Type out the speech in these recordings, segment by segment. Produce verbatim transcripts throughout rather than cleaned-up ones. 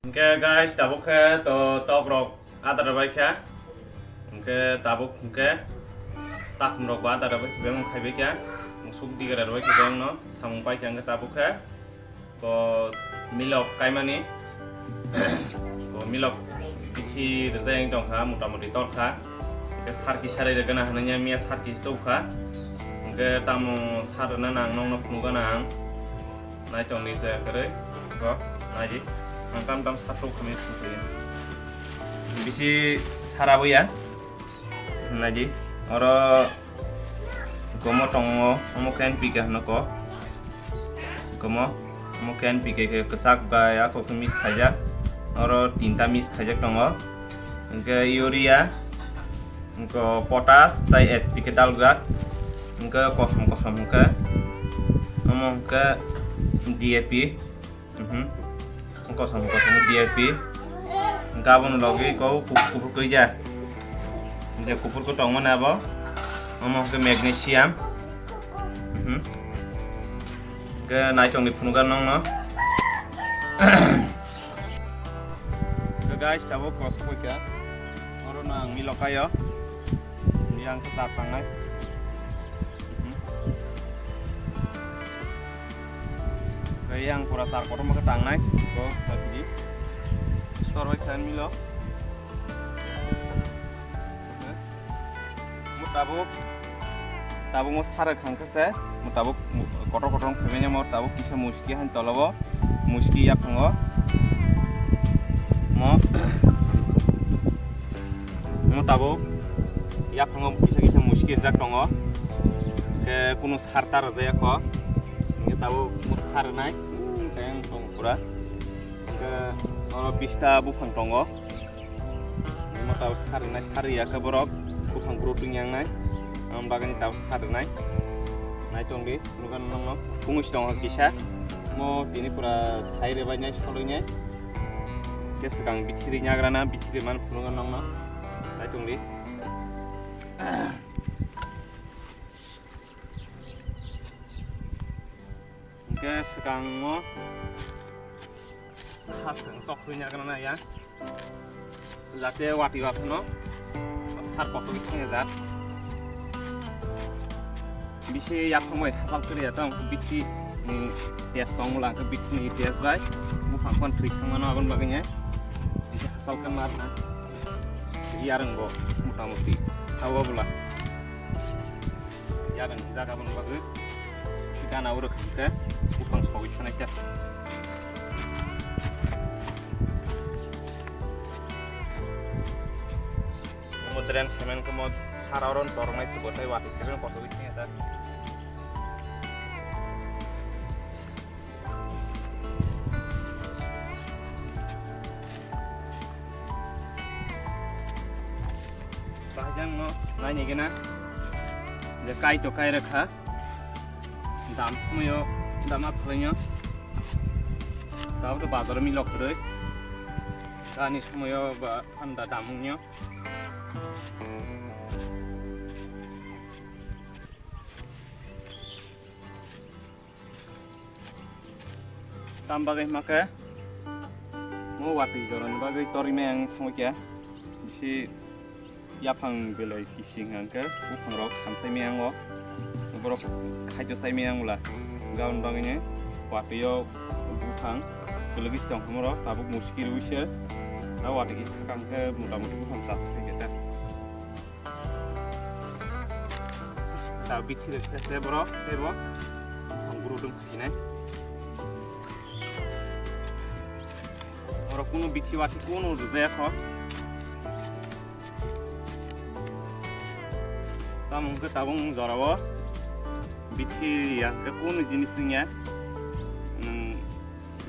Hwnkhe guys, tabuk khe to tok rok adar bai kha. Hwnkhe tabuk hwnkhe takhum rok bo adar bai khe beng khai bai kha. Musuk digra bai khe beng no samung pai kha hwnkhe tabuk khe. Ko milok kaimani. Ko milok bithi rwjak wng tong kha, mota moti tor kha. Hwnkhe sar kisa rai rwgana hinwi miya sar kisa tong kha. Hwnkhe tamo sar rwna nang nokno phunukgana ang. Nai tong di se kwrwi. Ko nai di. Ang tam tam sar tong kha mi phunukgwi. Bisi sar aboya. Naidi, oro gomo tongo, omo khe N P K hwno ko. Gomo, omo khe N P K khe kwchak bai ako khe mix khaijak. Oro tinta mix khaijak tongo. Hwnkhe urea, hwnkhe potash, tai S P K daljak. Hwnkhe kosom kosom hwnkhe, omo hwnkhe D A P. Mhm. Kosom kosom D I P. Gabon logi ko kup-, kupur koi ja. Je kupur ko tongmani abo. Omo ke magnesium. Mhm. Ke nai tong di phunukgana nokno. Ke guys, tabuk kos koi kha. Oro no ang milok kayo. Yang ke tar tangnai. Mhm. Kaya yang pura tar kotor maka tangnai. Ko tadi. Store bai khan milo. Mo tabuk, tabuk mo sar khang khe se, mo tabuk kotor kotor phaibaini mo tabuk kisa muski han tolobo, muski yaphango. Mo, mo tabuk yaphango kisa kisa muski rijak tongo. Khe kunu sar ta rwjak kho. Hwnkhe tabuk mo sar rwnai, hmm, khe ang tong pura. Hwnkhe oro bista buphang tongo. Mo tabuk sar rwnai, sar ya khe borok buphang bro twi yang nai. Ang bagani tabuk sar rwnai. Nai tong di, phunukgana nokno. Kungui si tongo kisa. Mo tini pura sai rwbainai, soloinai. Khe swkang bichiri nyagrana, bichiri man phunukgana nokno. Nai tong di. Hwnkhe swkango khaswng chokthwi nyagrana ya, jate watwi waphano sar kotor thangya jat. Bisi yaphang bai hapang kwrwi ya tong bithi ni test tong mula khe bithi ni test bai buphang phano thwi thangmano aboni bagwi ne bisi hachal khe marna yarwng bo mota moti abo bwla. Yarwng jaga boni bagwi gana o rwkha khe buphang sogwi thanai khe. Omo drain payment khe mo sara oro toroknai tubo tei watwi khe kotor khe ta. Bahai no naini gena je kai to kai rwkha. Dam somoyo dama khwlainyo. Tabo to bazaro milok kwrwi. Ani somoyo ba thanda damungyo. Tam bagwi hima khe mo watwi jorani bagwi torwi maya wng thangwi khe bisi yaphang belai kisi hwnkha hwnkhe buphang rok khamsai maya wngo, borok khaito sai maya wngla. Gabon bagwi ni watwi o buphang kwlwgwi se tong kha borok tabuk muski rwui se. Abo watwi kisa sakha hwnkhe mota moti buphang chasa khe khe. Ta bithi rwkhe se borok teibo ang guru dum khainai. Borok kunu bithi wathi kunu rwjaya kho. Tamo hwnkhe tabuk nwng jorao bithi ya hwnkhe kunu jinis wngya. Nwng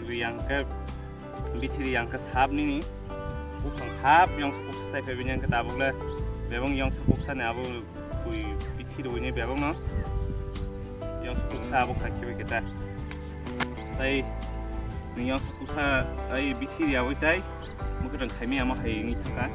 Riyang khe bithi riyang khe sap nini buphang sap yongsa kuksa sai phai bini hwnkhe tabuk le bebak yongsa kuksa ni abo twi bithi rwini bebak no yongsa kuksa abo khai khibai khe ta. Tai ni yongsa kuksa ai bithi riyawi tai mukhe rang khaimi amo hai ni thangka.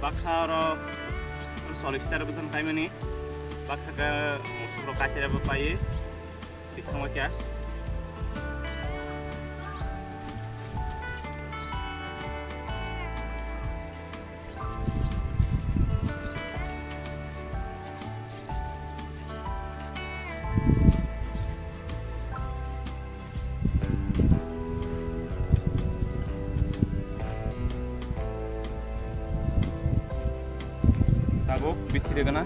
Baksa oro solista rok bwsang paimani, baksa khe musuk rok kaisa rok bo paiwi, bithang khe. Tabuk bithi de gana.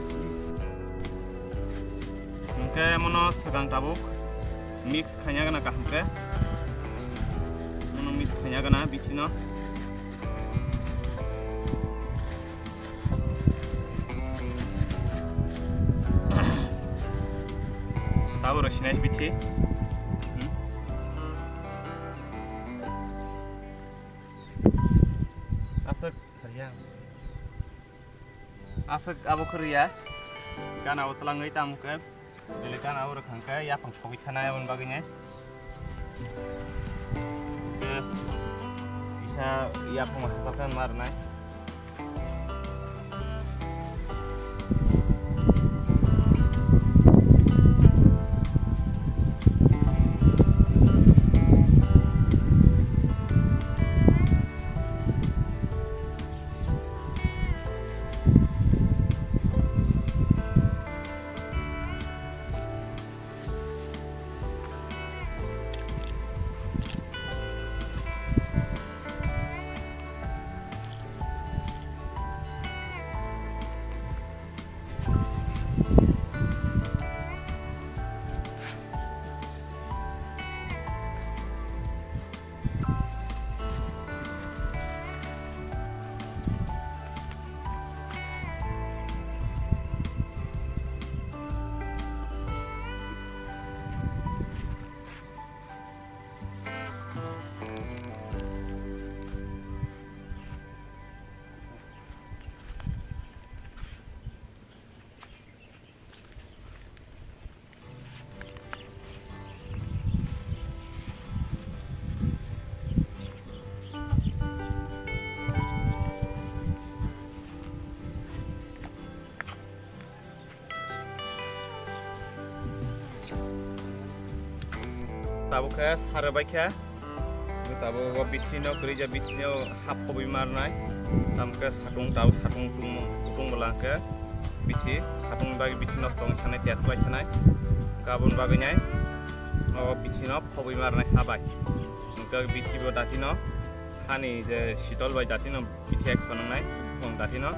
Hwnkhe mono swkang tabuk mix khaina gana kaham khe. Mono mix khaina gana bithi no. Tabuk rw sinai bithi. Hmm. Aswk kharya. Aswk abo kwrwi ya. Gana o twlangwi tamo khe. Bele gana o rwkhang khe yaphang sogwi thanai aboni bagwi ne. Khe isa yaphang hachal khe ma rwnai. Tabuk khe sar bai khe, tabuk o bithi no kwrwi ja bithi no hap khobwi marnai, tamo khe satung tabuk satung tung kutung bwla khe bithi satung bai bithi nosto wng sanai test bai sanai, aboni bagwi nai o bithi no khobwi marnai ha bai, hwnkhe bithi bo dati no hani je sitol bai dati no bithi ek sonong nai, bufang dati no.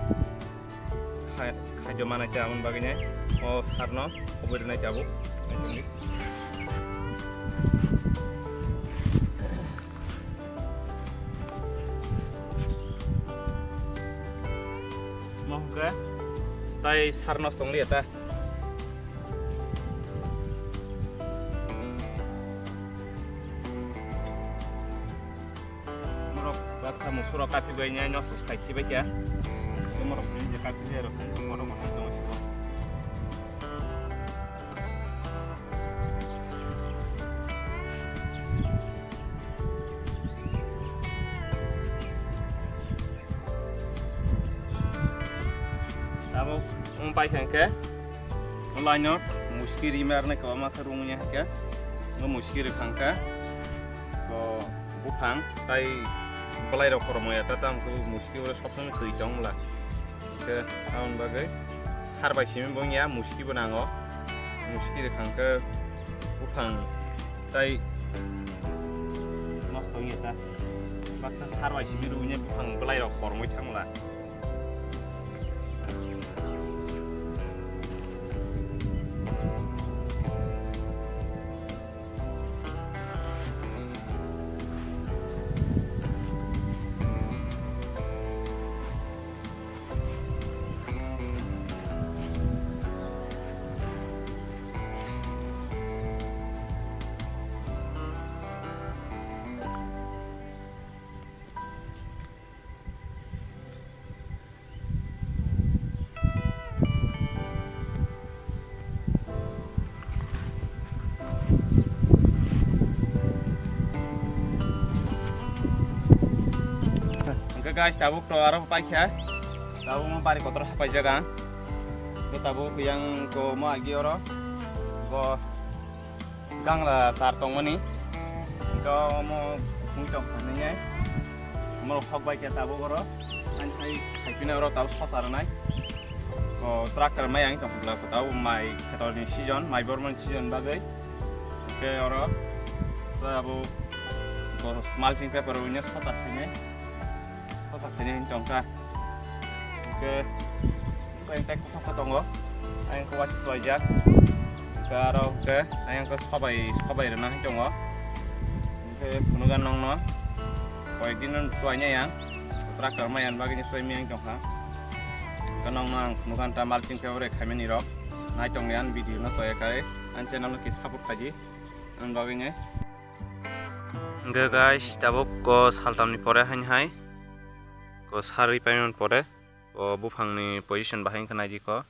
Khai-, khaijo manai khe aboni bagwi nai o sarno khobwi rwnai tabuk. Mo hwnkhe tai sarno song liya ta. Norok baksa musurok kapi bai nai no sus khai khibai kya. Norok ni je kapi je rok ni mono mono jong sibok. Tabuk wng pai kha hwnkhe, o line o muski ri mar nai kwbangma khe rung ya khe, o muski rwkha hwnkhe, o buphang tai bwlai rok korom ya ta, tamo khe muski oro sob somoi twi tong bwla. Hwnkhe aboni bagwi sar bai simi bo wngya, muski bo nango. Muski rwkha hwnkhe buphang tai nosto wngya ta. Baksa sar bai simi rwui nai buphang bwlai rok kormoi thangla. Hwnkhe guys, tabuk to aro paikha. Tabuk mo bari kotor hapai jaga. Ke tabuk yang ko mo agi oro. Go gangla sar tongmani. Go mo mui tong phani ngai. Mo hok bai ke tabuk oro. Ang hai hai pina oro tabuk sosa rwnai. Ko tractor mai ang tong phla ko tabuk mai khetor ni season, mai bormani season bagwi. Ke oro tabuk ko mulching paper wngya sosa phani. Kosa khainai hwn tongkha. Hwnkhe, hwnkhe tei kophasa tongo. Ayang khe waisa chuwaijak. Hwnkhe aro hwnkhe ayang khe sobai, sobai rwna hwn tongo. Hwnkhe phunukha nokno. Koyekdin no chuwainai ang. Tractor mai ani bagwi no chuwai maya wng tongkha. Hwnkhe nokno ang phunukha ta mulching paper khaimani rok. Nai tongdi ani video no chuwai khe ani channel no khe support khaidi. Ani bagwi no. Hwnkhe guys, tabuk ko saltamni pore haini hai ko sarwi paimani pore ko buphangni position bahai wngkha naidi ko.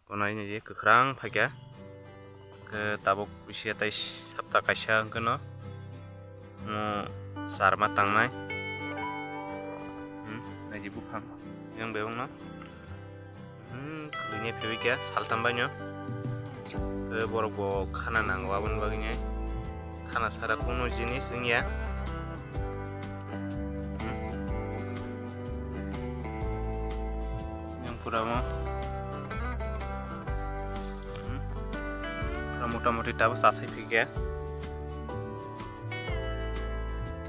Ko nai naidi kwkhwrang phaikha. Hwnkhe tabuk bisi tai sapta kaisa hwnkhe no mo charma tangnai. Hmm, naidi buphang yang bebak no. Hmm, kwlwini phaiwi khe saltam baino. Tei borok bo khana nango aboni bagwi nai. Khana sara kunu jinis wngya. Hmm. Yang pura mo. Hmm. Pura mota moti tabuk chasai phikya.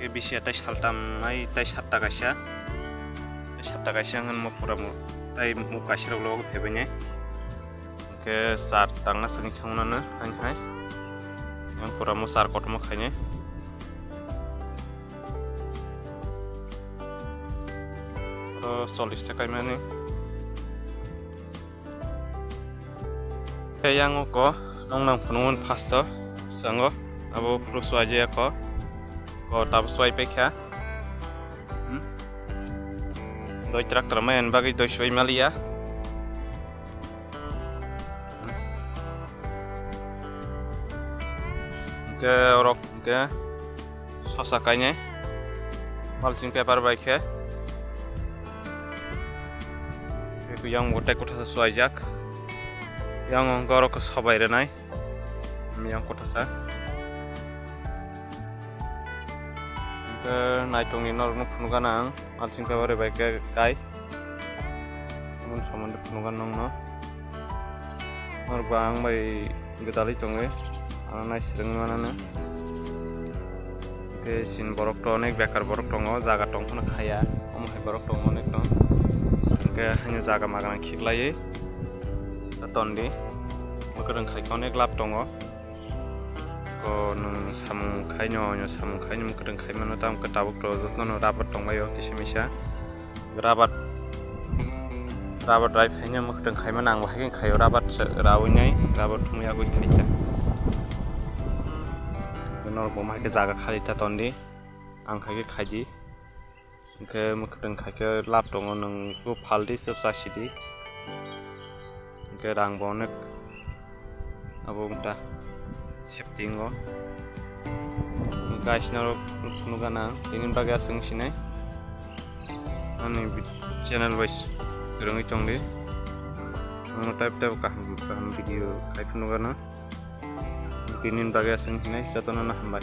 Ke bisi tai saltam nai tai satta kaisa. Tai satta kaisa hwnma pura mo tai muk kaisa rok logo phaibai nai. Ke sar tangna sini thangna no hai hai. Yang pura mo sar kotorma khainai. Oro chollish ta kaimani. Tei yang o ko nong nang phunukmani first o sango abo phuru chuwaijaya ko, ko tabuk chuwai paikha. Hmm? Doi tractor mai ani bagwi doi chuwai maliya. Hwnkhe orok hwnkhe sosa kainai mulching paper bai khe. Yang bo tei kothasa chuwaijak. Yang hwnkhe orok khe sobai rwnai. Yang kothasa. Hwnkhe naitongni norokno phunukgana ang. Mulching paper bai khe kai. Aboni somondo phunukgana nongno. Norok ba ang bai gwdalwi tongwi ano nai swrwngwi manano. Hwnkhe chini borok to onek bekar borok tongo, jaga tong phano khaya, omo hai borok tongo onek no. Hwnkhe haino jaga magana khiklaiwi ta tondi. Mwkhwtwng khaikhe onek lab tongo. Ko nwng samung khaino, oino samung khaino mwkhwtwng khaimano, tamo khe tabuk to jotono rubber tongbaio kisa misa. Rubber, rubber dry phaino mwkhwtwng khaimano ang bo hai khe khaio, rubber se raui nai, rubber thumui yagwi khaita. Norok bo ma hai khe jaga khali ta tondi, ang hai khe khaidi. Hwnkhe mwkhwtwng khaikhe lab tongo, nwng bo phaldi, chwp chasidi. Hwnkhe rang bo onek abo wngkha safety wngo. Guys, norok phunukgana tini bagwi aswk wngsinai. Ani channel bai kwrwngwi tongdi. Ano type type kaham kaham video khai phunukgana. Tini bagwi aswk wngsinai, jotono no hambai.